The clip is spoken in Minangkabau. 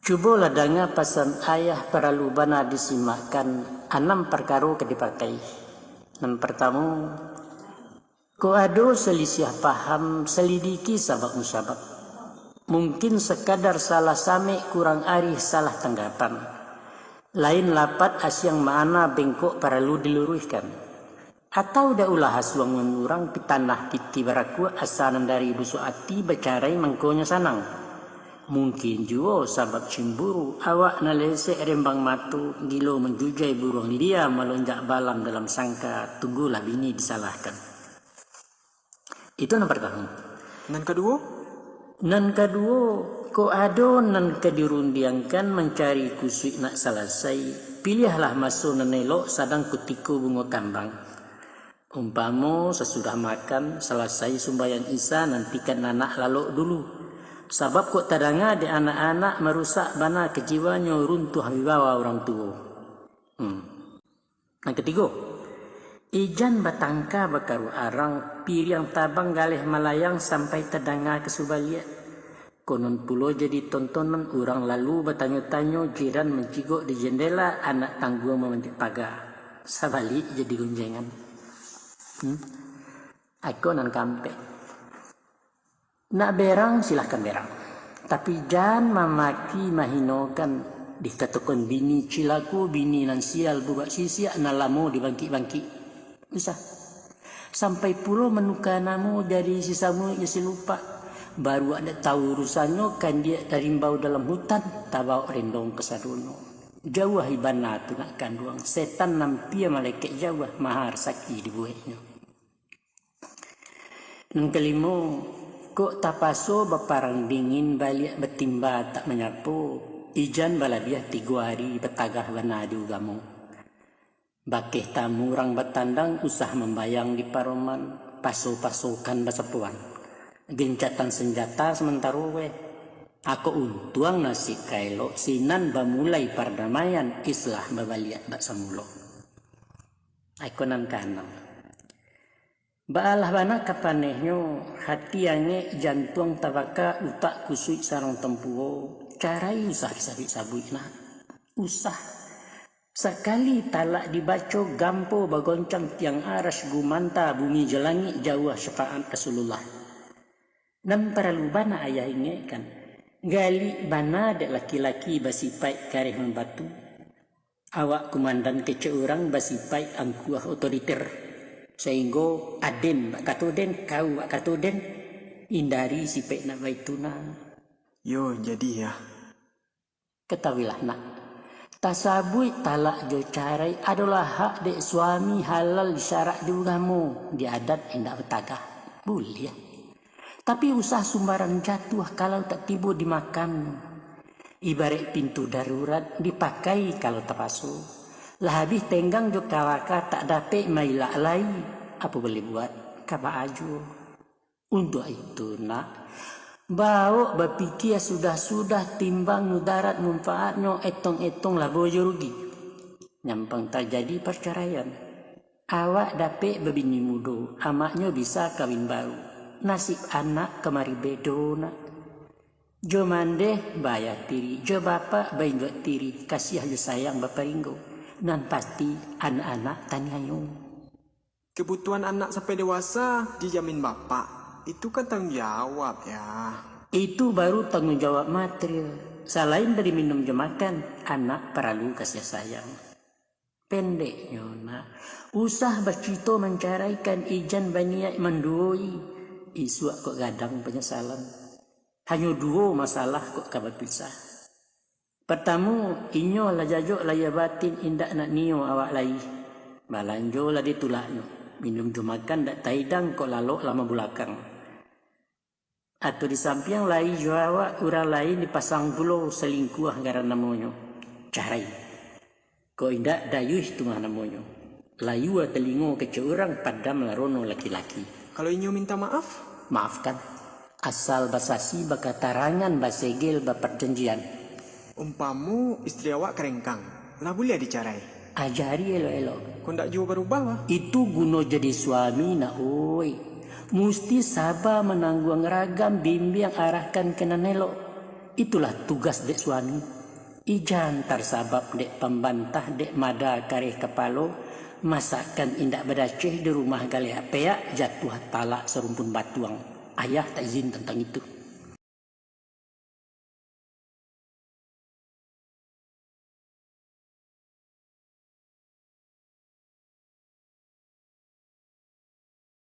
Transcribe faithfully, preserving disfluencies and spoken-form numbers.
Cubolah danga pasan ayah, paralu bana disimakkan, anam parkaro ka dipakai. Nan partamo, kok ado salisiah paham, salidiki sabab musabab. Mungkin sakadar salah samek, kurang arih, salah tanggapan. Lain lapat asiang ma'ana, bengkok paralu diluruihkan. Atau dak ulah asuang manyurang, pitanah titi barakuak, asa nan dari busuak ati bacarai mangkonyo sanang. Mungkin juo sabab cimburu, awak nan lesek rembang mato, gilo manjujai buruang lia, malonjak balam dalam sangka, tunggulah bini disalahkan. Itu nan partamo. Nan kaduo? Nan kaduo, kok ado nan ka dirundiangkan, mancari kusuik nak salasai, piliahlah maso nan elok, sadang kutiko bungo kambang. Umpamo sasudah makan, salasai sumbayang Isya, nantikan anak lalok dulu. Sabab kok tadanga dek anak-anak, marusak bana kajiwanyo, runtuah wibawa urang tuo. Hmm. Nan katigo, ijan batangka bakaruah arang, piriang tabang galeh malayang, sampai tadanga ka subaliak. Konon pulo jadi tontonan, urang lalu batanyo-tanyo, jiran mancigok di jendela, anak tangguang mamantik paga. Sabalik jadi gonjengan. Hmm? Ako nan kaampek. Nak berang, silahkan berang. Tapi jan mamaki, mahinokan, dikatokan bini cilako, bini nan sial, buruak sisiak, nan lamo dibangkik-bangkik. Usah. Sampai pulo manuka namo, jadi si samuik jo si lupak. Baruak dak tahu urusannyo, kandiak tarimbau dalam hutan, tabaok rendong kasadonyo. Jauahi bana tu nak kanduang, setan nan pia malekek jauah, maha rasaki dibueknyo. Nan kalimo, kok tapaso baparang dingin, baliak batimba tak manyapo, ijan balabiah tigo ari, batagah bana di ugamo. Bakeh tamu urang batandang, usah mambayang di paroman, paso-pasokan basapoan. Gencatan sanjata samantaro weh. Ako untuang nasib ka elok, sinan bamulai pardamaian, islah babaliak bak samulo. Ako nan kaanam. Baalah bana ka panehnyo, hati angek, jantuang tabaka, utak kusuik sarang tampuo, carai usah disabuik-sabuik nak. Usah. Sakali talak dibaco, gampo bagoncang tiang aras, gumanta bumi jo langik, jauah syafaat Rasulullah. Nan paralu bana ayah ingekkan, galik bana dek laki-laki basipaik kareh mambatu. Awak kumandan kecek urang basipaik angkuah otoriter, sainggo aden bak kato den, kau bak kato den, indari sipaik nak baitu nah. Yo, jadi, yah. Katahuilah nak, tasabuik talak jo carai adolah hak dek suami, halal, syarak di ugamo, di adat indak batagah. Buliah. Tapi usah sumbarang jatuah kalau tak tibo di makamnyo. Ibaraik pintu darurat dipakai kalau tapaso. Lah habih tenggang jo kawaka tak dapek mailak lai. Apo boleh buat, ka baa juo. Untuak itu nak, baok bapikia sudah-sudah, timbang mudarat munfaatnyo, etong-etong labo jo rugi. Nyampang tajadi parcaraian. Awak dapek babini mudo, amaknyo bisa kawin baru. Nasib anak kamari bedo nak. Jo mandeh baya tiri, jo bapak bainduak tiri, kasiah jo sayang baparinggo. Nan pasti anak-anak taniayo. Kebutuhan anak sampai dewasa dijamin bapak. Itu kan tanggung jawab, ya. Itu baru tanggung jawab material. Salain dari minum jo makan, anak paralu kasiah sayang. Pendeknyo, nak, usah bacito mancaraikan, ijan baniaik manduoi. Isuak kok gadang panyasalan. Hanyo duo masalah kok ka bapisah. Partamo, inyo lah jajok lahia batin, indak nak nio awak lai. Balanjo lah ditulaknyo. Minum jo makan dak taidang, kok lalok lah mambulakang. Atau di sampiang lai jo awak, urang lain dipasang pulo, salingkuah ngaran namonyo. Carai. Kok indak, dayuih tu mah namonyo. Layua talingo kecek urang, padam larono laki-laki. Kalau inyo minta maaf? Maafkan. Asal basasi, bakatarangan, basegel, baparjanjian. Umpamo istri awak karengkang, lah buliah dicarai? Ajari elok-elok. Kok ndak juo barubah, bah? Itu guno jadi suami, nak, oi. Musti saba manangguang ragam, bimbiang, arahkan ka nan elok. Itulah tugas dek suami. Ijan tarsabab dek pambantah, dek mada kareh kapalo, masakan indak badaceh di rumah galeak peak, jatuah talak sarumpun batuang. Ayah tak izin tantang itu.